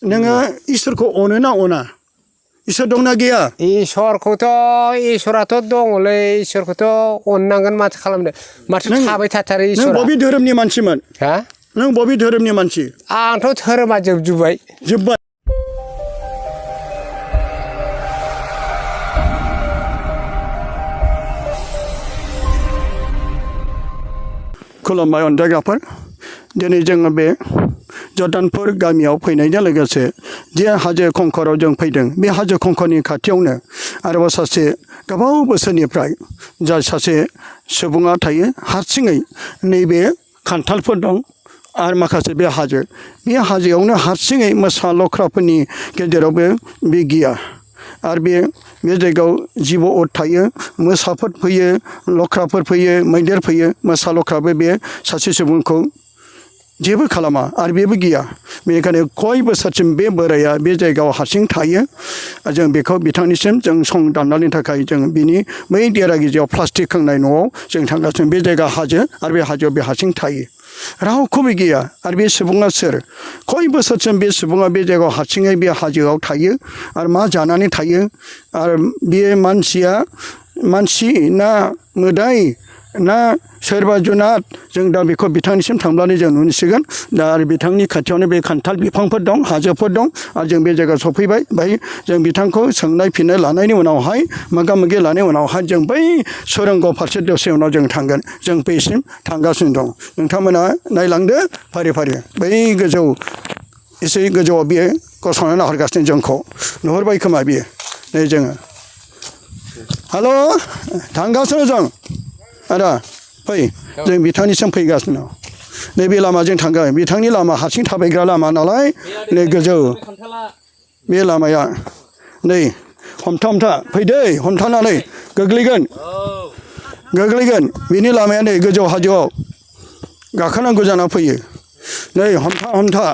नोङो इसोरखौ अनो ना अना इसोर दंना गैया इसोराथ' दङलै इसोरखौथ' अननांगोन माथो खालामनो माथो थाबाय थाथारो नों इसोरा बबे धोरोमनि मानसिमोन हा नों बबे धोरोमनि मानसि आंथ' धोरोमा जोबबाय खुलुमबाय अनजायग्राफोर दिनै जोङो बे जर्दानपुर गामियाव फैनायजों लोगोसे जे हाजो खंखराव जों फैदों बे हाजो खंखरनि खाथियावनो आरोबाव सासे गोबाव बोसोरनिफ्राय जा सासे सुबुङा थायो हारसिङै नैबे खान्थालफोर दं आरो माखासे बे हाजोआवनो हारसिङै मोसा लख्राफोरनि गेजेरावबो बे गिया आरो बे जायगायाव जिब' अर थायो मोसाफोर फैयो लख्राफोर फैयो मैदेर फैयो मोसा लख्राबो बे सासे सुबुंखौ जेबो खालामा आरो बेबो गिया बेनिखायनो कय बोसोरसिम बे बोराया बे जायगायाव हारसिं थायो जों बेखौ बिथांनिसिम जों सं दाननायनि थाखाय जों बिनि बै देरा गिजियाव प्लास्टिक खोंनाय न'आव जों थांगासिनो बे जायगा हाजो आरो बे हाजोआव बे हारसिं थायो रावखौबो गिया आरो बे सुबुङा सोर कय बोसोरसिम बे सुबुङा बे जायगायाव हारसिङै बे हाजोआव थायो आरो मा जानानै थायो आरो बे मानसि ना मोदाय ना सोरबा जुनाद जों दा बेखौ बिथांनिसिम थांब्लानो जों नुसिगोन दा आरो बिथांनि खाथियावनो बे खान्थाल बिफांफोर दं हाजोफोर दं आरो जों बे जायगायाव सफैबाय बेहाय जों बिथांखौ सोंनाय फिननाय लानायनि उनावहाय मोगा मोगि लानायनि उनावहाय जों बै सुरंग फारसे दसे उनाव जों थांगोन जों बेसिम थांगासिनो दं नोंथांमोना नायलांदो फारि फारि बै गोजौ एसे गोजौआव बियो गसंनानै नाहरगासिनो जोंखौ नुहुरबाय खोमा बियो नै जोङो हेल' थांगासिनो जों आदा फै जों बिथांनिसिम फैगासिनो नैबे लामाजों थांगोन बिथांनि लामा हारसिं थाबायग्रा लामा नालाय नै गोजौ बे लामाया नै हमथा फैदै हमथानानै गोग्लैगोन बिनि लामाया नै गोजौ हाजोआव गाखोनांगौ जाना फैयो नै हमथा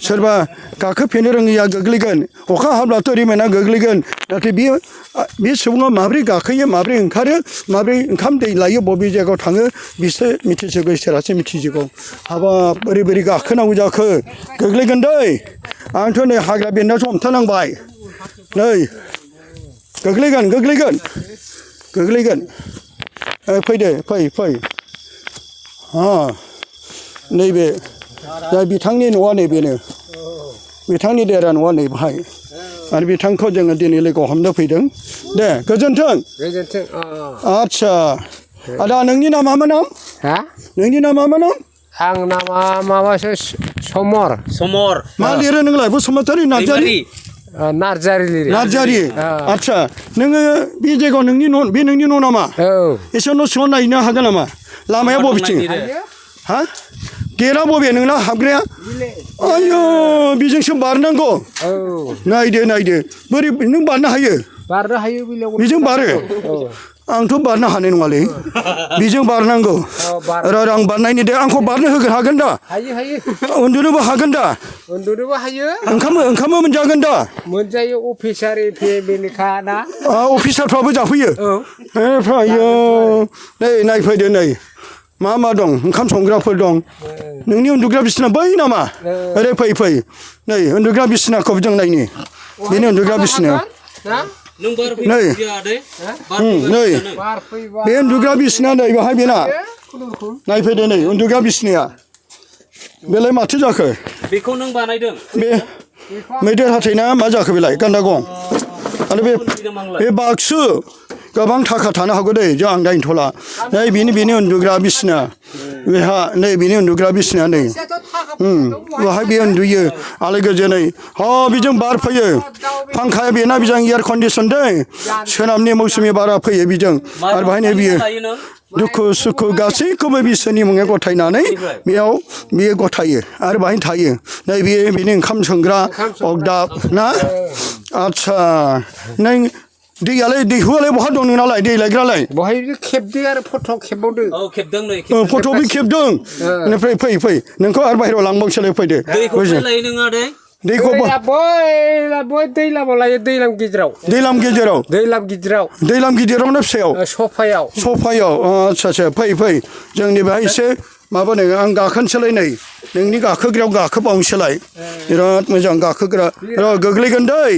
सोरबा गाखोफेरनो रोङैया गोग्लैगोन अखा हाब्लाथ' रिमेना गोग्लैगोन नाथाय बे सुबुङा माब्रै गाखोयो माब्रै ओंखारो माब्रै ओंखाम दै लायो बबे जायगायाव थाङो बिसोर मिथिजोबो इसोरासो मिथिजोबगौ हाबाब बोरै गाखोनांगौ जाखो गोग्लैगोन दै आंथ' नै हाग्रा बेन्दोंआवसो हमथानांबाय नै गोग्लैगोन फैदो फै नैबे दा बिथांनि न'आ नैबेनो बिथांनि देरा न'आ नै बाहाय आरो बिथांखौ जोङो दिनै लोगो हमनो फैदों दे गोजोन्थों आदसा आदा नोंनि नामा मा नाम नोंनि नामा मा नाम आं नामा माबासो समर मा लिरो नोंलाय बसुमतारी नार्जारी आदसा नोङो बे जायगायाव नोंनि न' नामा एसे न' सिङाव नायनो हागोन नामा लामाया बबेथिं हा गेटआ बबे नोंना हाबग्राया आयौ बेजोंसो बारनांगौ नायदो बोरै नों बारनो हायो बेजों बारो आंथ' बारनो हानाय नङालै बेजों बारनांगौ र' आं बारनायनि दे आंखौ बारनो हागोन दा उन्दुनोबो हागोन दा ओंखामबो मोनजागोन दा मोनजायो अफिसार बेनिखाना अफिसारफ्राबो जाफैयो नै नायफैदो नै मा दं ओंखाम संग्राफोर दं नोंनि उन्दुग्रा बिसिना बै नामा ओरै फै नै उन्दुग्रा बिसिनाखौ जों नायनि बेनि उन्दुग्रा बिसिनायाव नै बे उन्दुग्रा बिसिना नै बाहाय बेना नायफैदो नै उन्दुग्रा बिसिनाया बेलाय माथो जाखो बेखौ नों बानायदों बे मैदेर हाथायना मा जाखो बेलाय गान्दा गं आरो बे बाक्सु गोबां थाखा थानो हागौ दै जों आं दायनोथ'ला नै बेनि उन्दुग्रा बिसिना बेहा नै बेनि उन्दुग्रा बिसिना नै बाहाय बे उन्दुयो आलो गोजोनै बेजों बार फैयो फांखाया बेना बेजों एयार कन्डिसन दै सोनाबनि मौसुमि बारा फैयो बेजों आरो बाहायनो बियो दुखु सुखु गासैखौबो बिसोरनि मुङै गथायनानै बियो गथायो आरो बाहायनो थायो नै बेनि ओंखाम संग्रा अगदाब ना आदसा नों दैयालाय दैहुआलाय बहा दं नोंनालाय दै लायग्रालाय बहाय खेबदों आरो फट' खेबबावदों फट'बो खेबदों बेनिफ्राय फै नोंखौ आरो बाहेरायाव लांबावसोलाय फैदो दैखौ दैलाम गिदिराव ना फिसायाव सफायाव आदसा फै जोंनि बेहाय एसे माबानो आं गाखोनोसैलाय नै नोंनि गाखोग्रायाव गाखोबावनोसैलाय बिराद मोजां गाखोग्रा र' गोग्लैगोन दै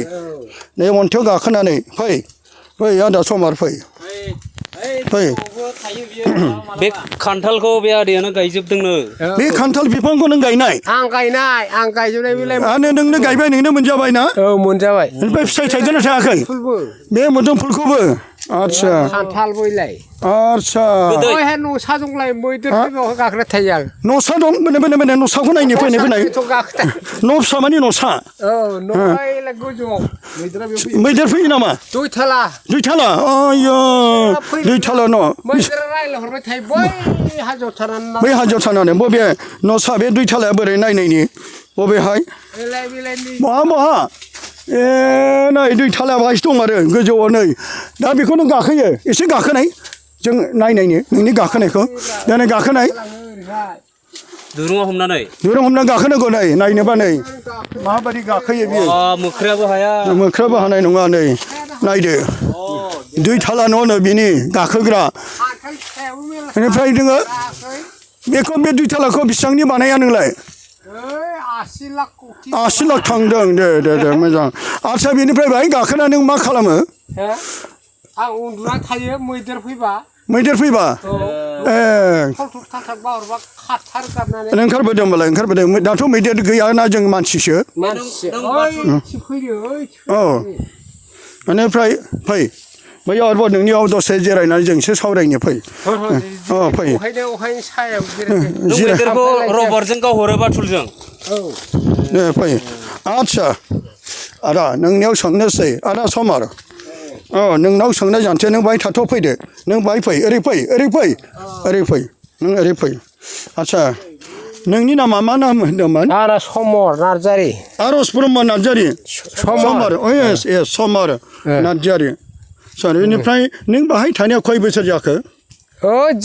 नै अन्थायाव गाखोनानै फै आदा समार फै बे खान्थालखौ बे आदैयानो गायजोबदोंनो बे खान्थाल बिफांखौ नों गायनाय आं गायजोबनाय बेलाय आरो नोंनो गायबाय नोंनो मोनजाबाय ना औ मोनजाबाय ओमफ्राय फिथाइ थायगोन ना थायाखै फुलबो बे मोदोमफुलखौबो आच्छा खान्थाल बैलाय आच्छा ओइहाय न'सा दंलाय मैदेर फैबाव गाखोना थायो आं न'सा दं बेनो न'साखौ नायनो फैनाय न' फिसा मानि न'सा औ न'आइलाय गोजौआव मैदेरा बेयाव फैयो मैदेर फैयो नामा दुइथाला आयो दुइथाला न' मैदेरा रायलायहरबाय थायो बै हाजोआव थानानै बै हाजोआव थानानै बबे न'सा बे दुइथालाया बोरै नायनायनि बबेहाय बेलाय बहा ए नै दुइथालाया बाहायसो दं आरो गोजौआव नै दा बेखौ नों गाखोयो एसे गाखोनाय जों नायनायनि नोंनि गाखोनायखौ दा नै गाखोनाय दुरुङाव हमनानै दुरुं हमना गाखोनांगौ नै नायनोबा नै माबायदि गाखोयो बियो मोख्रायाबो हाया मोख्राबो हानाय नङा नै नायदो दुइथाला न'नो बिनि गाखोग्रा बेनिफ्राय नोङो बेखौ बे दुइथालाखौ बेसेबांनि बानाया नोंलाय 80 लाख थांदों दे मोजां आच्छा बेनिफ्राय बाहाय गाखोना नों मा खालामो आं उन्दुना थायो मैदेर फैबा ए ओंखारबोदों होनबालाय ओंखारबोदों दाथ' मैदेर गैयाना जों मानसिसो औ बेनिफ्राय फै बैयाव आरोबाव नोंनियाव दसे जिरायनानै जोंसो सावरायनो फै फै मैदेरखौ रबारजों गावहरो बाथुलजों दे फै आच्छा आदा नोंनियाव सोंनोसै आदा समार नोंनाव सोंनाय जानोसै नों बाहाय थाथ' फैदो नों बाहाय फै ओरै फै नों ओरै फै आच्छा नोंनि नामा मा नाम होनदोंमोन आंना समर नार्जारि आरज ब्रह्म नार्जारि समर समर नार्जारि बेनिफ्राय नों बाहाय थानाया खय बोसोर जाखो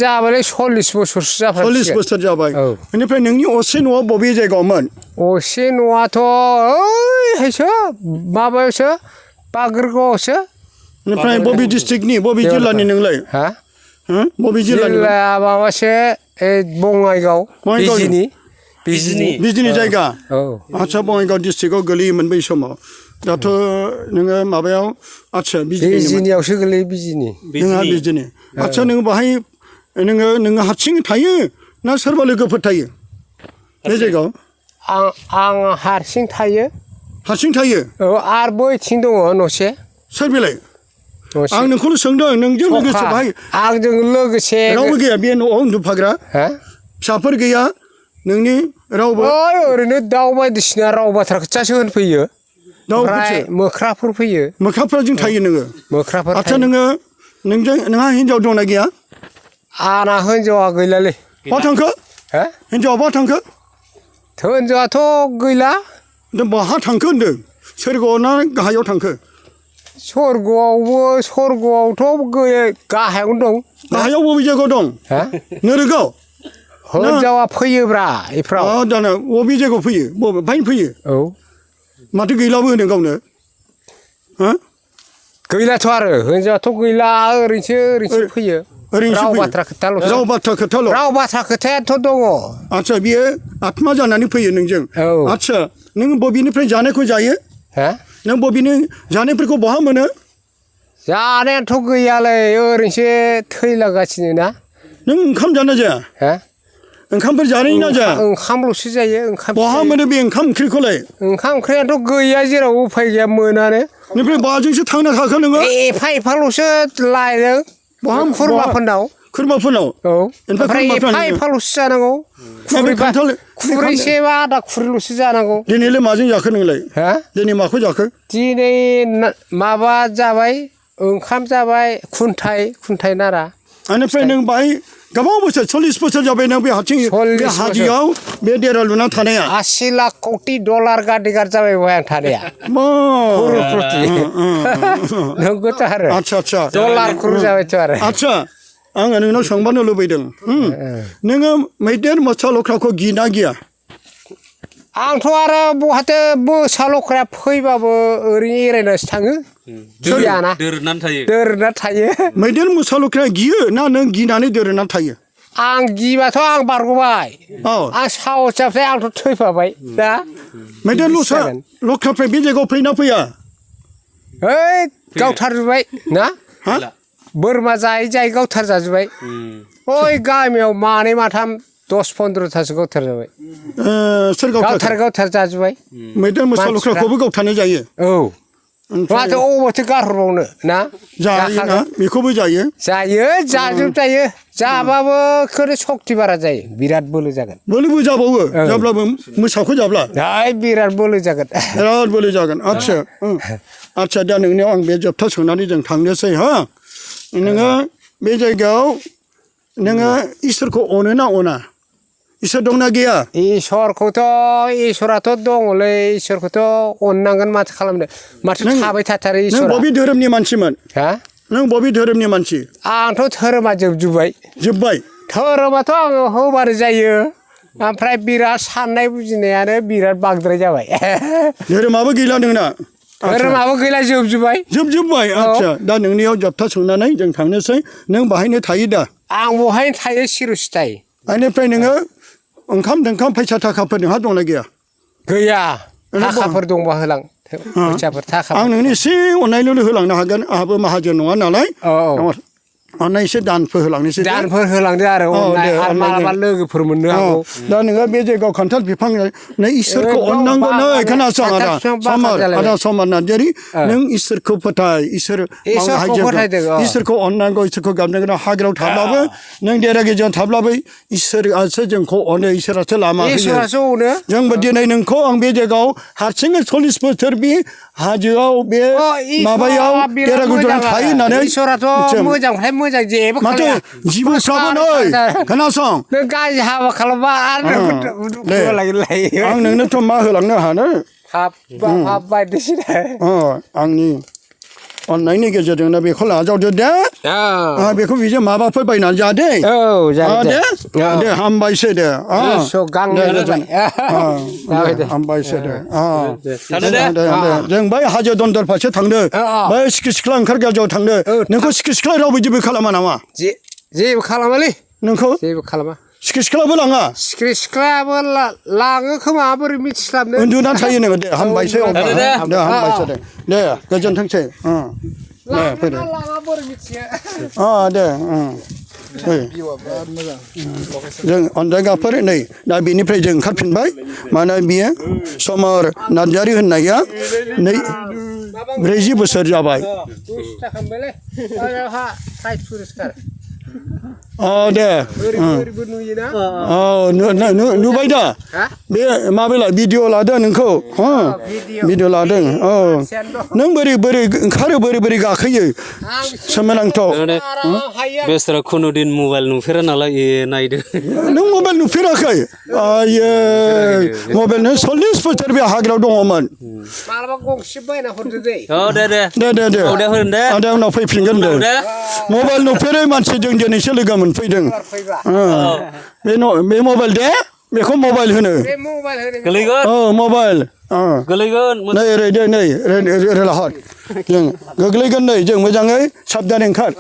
जाबाय 40 बोसोरसो जाबाय 40 बोसोर जाबाय बेनिफ्राय नोंनि असे न'आ बबे जायगायावमोन असे न'आथ' ओइहायसो माबायावसो बागोरगावआवसो बेनिफ्राय बबे डिस्ट्रिक्टनि बबे जिल्लानि नोंलाय बबे जिल्लानि माबासो बङाइगाव बिजिनि जायगा आच्छा बङाइगाव डिस्ट्रिक्टआव गोलैयोमोन बै समाव दाथ' नोङो माबायाव आच्छा बिजिनियावसो गोलैयो नोंहा बिजिनि आच्छा नोङो बाहाय नोङो हारसिं थायो ना सोरबा लोगोफोर थायो बे जायगायाव आं हारसिं थायो औ आरो बैथिं दङ न'से सोर बेलाय आं नोंखौनो सोंदों नोंजों लोगोसे बाहाय आंजों लोगोसे रावबो गैया बे न'आव उन्दुफाग्रा फिसाफोर गैया नोंनि रावबो ओरैनो दाउ बायदिसिना राव बाथ्रा खोथासो होनफैयो ओमफ्राय मोख्राफोर फैयो मोख्राफोरजों थायो नोङो मोख्राफोर आच्छा नोंहा हिनजाव दंना गैया आंना हिनजावा गैलालै बहा थांखो हिनजावा बहा थांखो हिनजावाथ' गैला बहा थांखो होनदों सोरगोआव ना गाहायाव थांखो सोरगोआवथ' गाहायावनो दं गाहायाव बबे जायगायाव दं नोरोगाव हिनजावा फैयोब्रा इफ्राव दाना बबे जायगायाव फैयो बबेहाय फैयो औ माथो गैलाबो होनो गावनो गैलाथ' आरो हिनजावाथ' गैला ओरैनोसो फैयो राव बाथ्रा खोथायाथ' दङ आच्छा बियो आत्मा जानानै फैयो नोंजों आच्छा नों बबेनिफ्राय जानायखौ जायो नों बबेनि जानायफोरखौ बहा मोनो जानायाथ' गैयालै ओरैनोसो थैलागासिनो ना नों ओंखाम जाना जाया ओंखामफोर जानाय ना जाया ओंखामल'सो जायो बहा मोनो बे ओंखाम ओंख्रिखौलाय ओंखाम ओंख्रियाथ' गैया जेराव उफाय गैया मोनानो बेनिफ्राय बाजोंसो थांनो हाखो नोङो एफाल'सो लायदों बहा खुरमाफोरनाव औ ओमफ्राय एफाल'सो जानांगौ खुरैसे बा आदा खुरैल'सो जानांगौ दिनैलाय माजों जाखो नोंलाय दिनै माखौ जाखो दिनै माबा जाबाय ओंखाम जाबाय खुन्थाइ नारा बेनिफ्राय नों बाहाय गोबां बोसोर 40 बोसोर जाबाय नों बे हाजोआव बे देरा लुना थानाया 80 लाख कौटि डलार गारदिगार जाबाय बहाय आं थानाया नंगौथ' आरो आच्छा डलार खुर जाबायथ' आरो आच्छा आङो नोंनाव सोंबानो लुबैदों नोङो मैदेर मोसा लख्राखौ गिना गिया आंथ' आरो बहाथो मोसा लख्राया फैबाबो ओरैनो एरायनासो थाङो गियाना दोरनानै थायो मैदेर मोसा लख्राया गियो ना नों गिनानै दोरनानै थायो आं गिबाथ' आं बारग'बाय औ आं साहस जाबाथाय आंथ' थैफाबाय दा मैदेर लख्राफ्रा बे जायगायाव फैना फैया ओइ गावथारजोब्बाय ना हा बोरमा जायै जायै गावथार जाजोब्बाय ओइ गामियाव मानै माथाम 10-15थासो गावथार जाबाय सोर गावथार जाजोब्बाय मैदेर मोसा लख्राखौबो गावथारनाय जायो औ माथो अबावथो गारहरबावनो ना जायो ना बेखौबो जायो जाजोबजायो जाबाबो खोनो सक्ति बारा जायो बिराद बोलो जागोन बोलोबो जाबावो जाब्लाबो मोसाखौ जाब्ला बिराद बोलो जागोन बिराद बोलो जागोन आच्छा दा नोंनियाव आं बे जोबथा सोंनानै जों थांनोसै हा नोङो बे जायगायाव नोङो इसोरखौ अनो ना अना इसोर दंना गैया इसोराथ' दङलै इसोरखौथ' अननांगोन माथो खालामनो माथो थाबाय थाथारो नों इसोरा बबे धोरोमनि मानसिमोन हा नों बबे धोरोमनि मानसि आंथ' धोरोमा जोबबाय धोरोमाथ' आङो होबानो जायो ओमफ्राय बिराद साननाय बुजिनायानो बिराद बांद्राय जाबाय धोरोमाबो गैला नोंना धोरोमाबो गैला जोबजोब्बाय आच्छा दा नोंनियाव जोबथा सोंनानै जों थांनोसै नों बाहायनो थायो दा आं बहायनो थायो सिरुसि थायो बेनिफ्राय नोङो ओंखाम फैसा थाखाफोर नोंहा दंना गैया गैया थाखाफोर दंबा होलां फैसाफोर थाखा आं नोंनो एसे अननायल' होलांनो हागोन आंहाबो माहाजोन नङा नालाय अननाय एसे दानफोर होलांनोसै दानफोर होलांदो आरो मालाबा लोगोफोर मोननो हागौ दा नोङो बे जायगायाव खान्थाल बिफां इसोरखौ अननांगौ नै खोनासं आदा समर नार्जारि नों इसोरखौ फोथाय इसोरखौ अननांगौ इसोरखौ गाबनांगौ हाग्रायाव थाब्लाबो नों देरा गेजेराव थाब्लाबो इसोरासो जोंखौ अनो इसोरासो लामा होयो जोंबो दिनै नोंखौ आं बे जायगायाव हारसिङै 40 बोसोर बे हाजोआव बे माबायाव देरा गेजेराव थायो होननानै मोजांनिफ्राय मोजां जेबो माथो जिबौफ्राबो नै खोनासं नों गाज्रि हाबा खालामबा आरो आं नोंनोथ' मा होलांनो हानो बायदिसिना आंनि अननायनि गेजेरजोंनो बेखौ लाजावदो दे बेखौ बिजों माबाफोर बायनानै जादे दे हामबायसै दे हामबायसै दे जों बै हाजो दन्दर फारसे थांदो बै सिखि सिख्ला ओंखार गाजियाव थांदो नोंखौ सिखि सिख्ला रावबो जेबो खालामा नामा जेबो खालामालै नोंखौ जेबो खालामा सिखि सिख्लाबो लाङा सिखि सिख्लायाबो लाङो खोमा बोरै मिथिस्लाबनो उन्दुनानै थायो नोङो दे हामबायसै दे हामबायसै दे गोजोनथोंसै दे फैदो दे जों अनजायगाफोर नै दा बेनिफ्राय जों ओंखारफिनबाय मानो बियो समर नार्जारि होननाया 40 बोसोर जाबाय दे नुबाय दा बे माबायला भिडिअ लादों नोंखौ भिडिअ लादों नों बोरै ओंखारो बोरै गाखोयो सोमोनांथाव बेसरा खुनुदिन मबाइल नुफेरा नालाय नायदो नों मबाइल नुफेराखै मबाइल नों 40 बोसोर बे हाग्रायाव दङमोन मालाबा गंसे बायना हरदो दे उनाव फैफिनगोन दे मबाइल नुफेरै मानसिजों दिनैसो लोगो मोनफैदों बे मबाइल दे बेखौ मबाइल होनो मबाइल गोलैगोन नै ओरै लाहर जों गोग्लैगोन नै जों मोजाङै साबधान ओंखार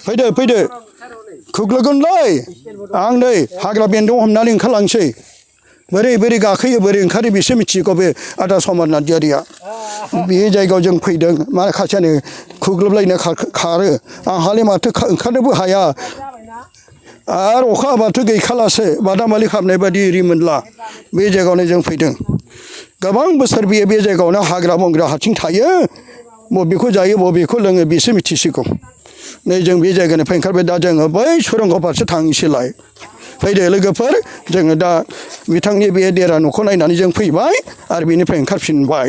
फैदो खुग्लुगोनलै आं नै हाग्रा बेन्दों हमनानै ओंखारलांसै बोरै गाखोयो बोरै ओंखारो बेसो मिथिगौ बे आदा समर नार्जारिया बे जायगायाव जों फैदों माखासेयानो खुग्लुबलायनो खारो आंहालाय माथो ओंखारनोबो हाया आरो अखा हाबाथ' गैखालासो बादामालि खालामनाय बायदि रिमोनला बे जायगायावनो जों फैदों गोबां बोसोर बे जायगायावनो हाग्रा बंग्रा हारसिं थायो बबेखौ जायो बबेखौ लोङो बेसो मिथिसिगौ नै जों बे जायगानिफ्राय ओंखारबाय दा जोङो बै सुरंग फारसे थांनोसैलाय फैदो लोगोफोर जोङो दा बिथांनि बे देरा न'खौ नायनानै जों फैबाय आरो बेनिफ्राय ओंखारफिनबाय